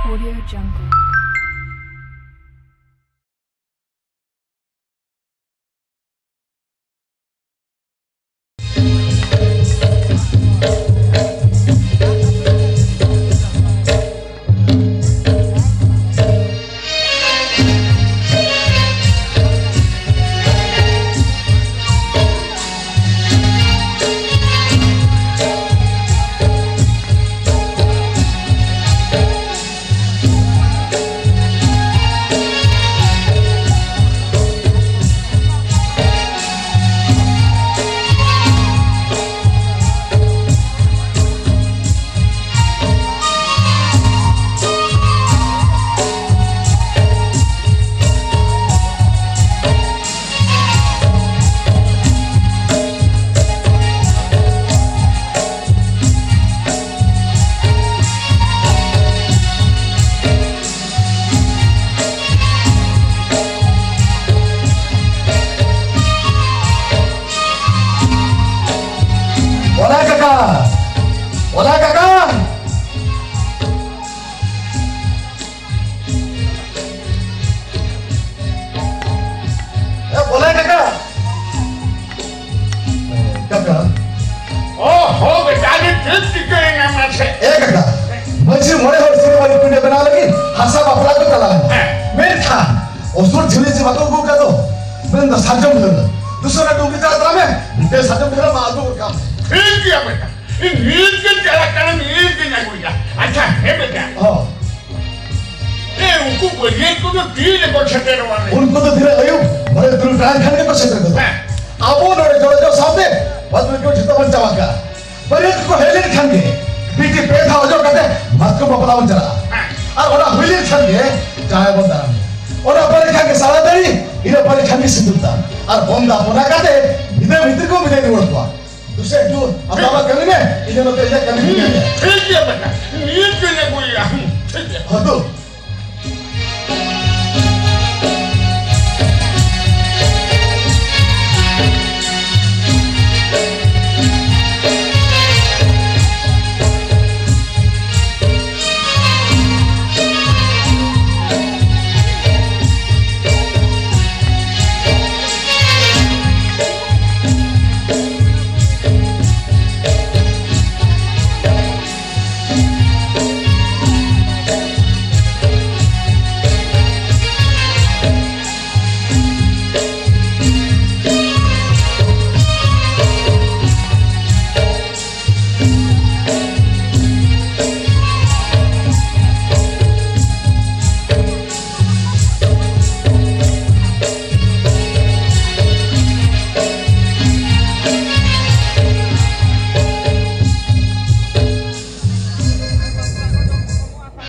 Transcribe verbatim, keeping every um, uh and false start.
Audio Jungle. ᱚᱞᱟ ᱠᱟᱠᱟ! ᱚᱞᱟ ᱠᱟᱠᱟ! ᱮ, ᱚᱞᱟ ᱠᱟᱠᱟ! ᱠᱟᱠᱟ᱾ ᱚ, ᱦᱚ, ᱵᱮᱴᱟ, ᱟᱹᱰᱤ ᱴᱷᱤᱠ ᱴᱷᱤᱠᱟᱹᱭᱮᱱᱟ ᱢᱟᱥᱮ᱾ ᱮ ᱠᱟᱠᱟ, ᱢᱟᱹᱡᱷᱤ ᱢᱚᱬᱮ ᱦᱚᱲ ᱥᱤᱨᱤ ᱵᱟᱹᱞᱤ ᱯᱤᱸᱰᱟᱹ ᱵᱮᱱᱟᱣ ᱞᱟᱹᱜᱤᱫ ᱦᱟᱥᱟ ᱵᱟᱯᱞᱟ ᱠᱚ ᱪᱟᱞᱟᱣ ᱞᱮᱱᱟ᱾ ᱦᱮᱸ᱾ ᱢᱮᱱᱠᱷᱟᱱ ᱩᱥᱩᱞ ᱡᱷᱩᱨᱤ ᱪᱮ ᱵᱟᱠᱚ ᱟᱹᱜᱩ ᱟᱠᱟᱫ ᱫᱚ, ᱢᱮᱱᱫᱚ ᱥᱟᱨᱡᱚᱢ ᱰᱷᱟᱹᱣᱨᱟᱹᱜ᱾ ᱫᱩᱥᱨᱟ ᱰᱩᱝᱜᱤ ᱪᱟᱞᱟᱜ ᱛᱟᱞᱟᱝ ᱢᱮ, ᱢᱤᱫᱴᱮᱱ ᱥᱟᱨᱡᱚᱢ ᱰᱷᱟᱹᱣᱨᱟᱹᱜ ᱢᱟ ᱟᱹᱜᱩ ᱜᱚᱫ ᱠᱟᱜ ᱢᱮ᱾ ᱴᱷᱤᱠ ᱜᱮᱭᱟ ᱵᱮᱴᱟ, ᱤᱧ ᱱᱤᱛ ᱜᱤᱧ ᱪᱟᱞᱟᱜ ᱠᱟᱱᱟ, ᱱᱤᱛ ᱜᱤᱧ ᱟᱹᱜᱩᱭᱟ᱾ ᱟᱪᱪᱷᱟ, ᱦᱮᱸ ᱵᱮᱴᱟ᱾ ᱦᱚᱸ᱾ ᱮ, ᱩᱱᱠᱩ ᱵᱟᱹᱨᱭᱟᱹᱛ ᱠᱚᱫᱚ ᱛᱤ ᱨᱮᱠᱚ ᱥᱮᱴᱮᱨᱚᱜᱼᱟ? ᱩᱱᱠᱩ ᱫᱚ ᱫᱷᱤᱱᱟᱹᱝ ᱟᱹᱭᱩᱵ ᱵᱟᱨᱭᱟᱹᱛ ᱛᱩᱨᱩᱭ ᱴᱟᱲᱟᱝ ᱠᱷᱟᱱ ᱜᱮᱠᱚ ᱥᱮᱴᱮᱨ ᱜᱚᱫᱚᱜᱼᱟ᱾ ᱦᱮᱸ᱾ ᱟᱵᱚ ᱱᱚᱰᱮ ᱡᱚᱲ ᱡᱚᱲ ᱥᱟᱶᱛᱮ ᱵᱟᱹᱨᱭᱟᱹᱛ ᱠᱚ ᱡᱷᱚᱛᱚ ᱵᱚᱱ ᱪᱟᱵᱟ ᱠᱟᱜᱼᱟ᱾ ᱵᱟᱹᱨᱭᱟᱹᱛ ᱠᱚ ᱦᱮᱡ ᱞᱮᱱᱠᱷᱟᱱ ᱜᱮ ᱵᱤᱴᱤ ᱯᱮ ᱫᱷᱟᱣ ᱚᱡᱚᱜ ᱠᱟᱛᱮ ᱢᱟᱛᱠᱚᱢ ᱵᱟᱯᱞᱟ ᱵᱚᱱ ᱪᱟᱞᱟᱜᱼᱟ᱾ ᱦᱮᱸ᱾ ᱟᱨ ᱚᱱᱟ ᱦᱩᱭ ᱞᱮᱱᱠᱷᱟᱱ ᱜᱮ ᱡᱟᱶᱟᱭ ᱵᱚᱱ ᱫᱟᱨᱟᱢ ᱮᱭᱟ᱾ ᱚᱱᱟ ᱯᱚᱨᱮ ᱠᱷᱟᱱ ᱜᱮ ᱥᱟᱲᱟ ᱫᱟᱹᱲᱤ, ᱤᱱᱟᱹ ᱯᱚᱨᱮ ᱠᱷᱟᱱ ᱜᱮ ᱥᱤᱸᱫᱩᱨ ᱫᱟᱱ᱾ ᱟᱨ ᱵᱚᱱᱫᱟ ᱯᱚᱱᱟ ᱠᱟᱛᱮ ᱧᱤᱫᱟᱹ ᱵᱷᱤᱛᱤᱨ ᱠᱚ ᱵᱤᱫᱟᱹᱭ ᱨᱩᱣᱟᱹᱲ ᱠᱚᱣᱟ᱾ ᱫᱩᱥᱮ ᱮᱠᱴᱩ ᱟᱢ ᱵᱟᱵᱟ ᱠᱟᱹᱢᱤ ᱢᱮ, ᱤᱧ ᱫᱚ ᱱᱚᱛᱮ ᱤᱧᱟᱹᱜ ᱠᱟᱹᱢᱤ ᱦᱩᱸ, ᱢᱮᱱᱟᱜᱼᱟ᱾ ᱴᱷᱤᱠ ᱜᱮᱭᱟ ᱵᱮᱴᱟ᱾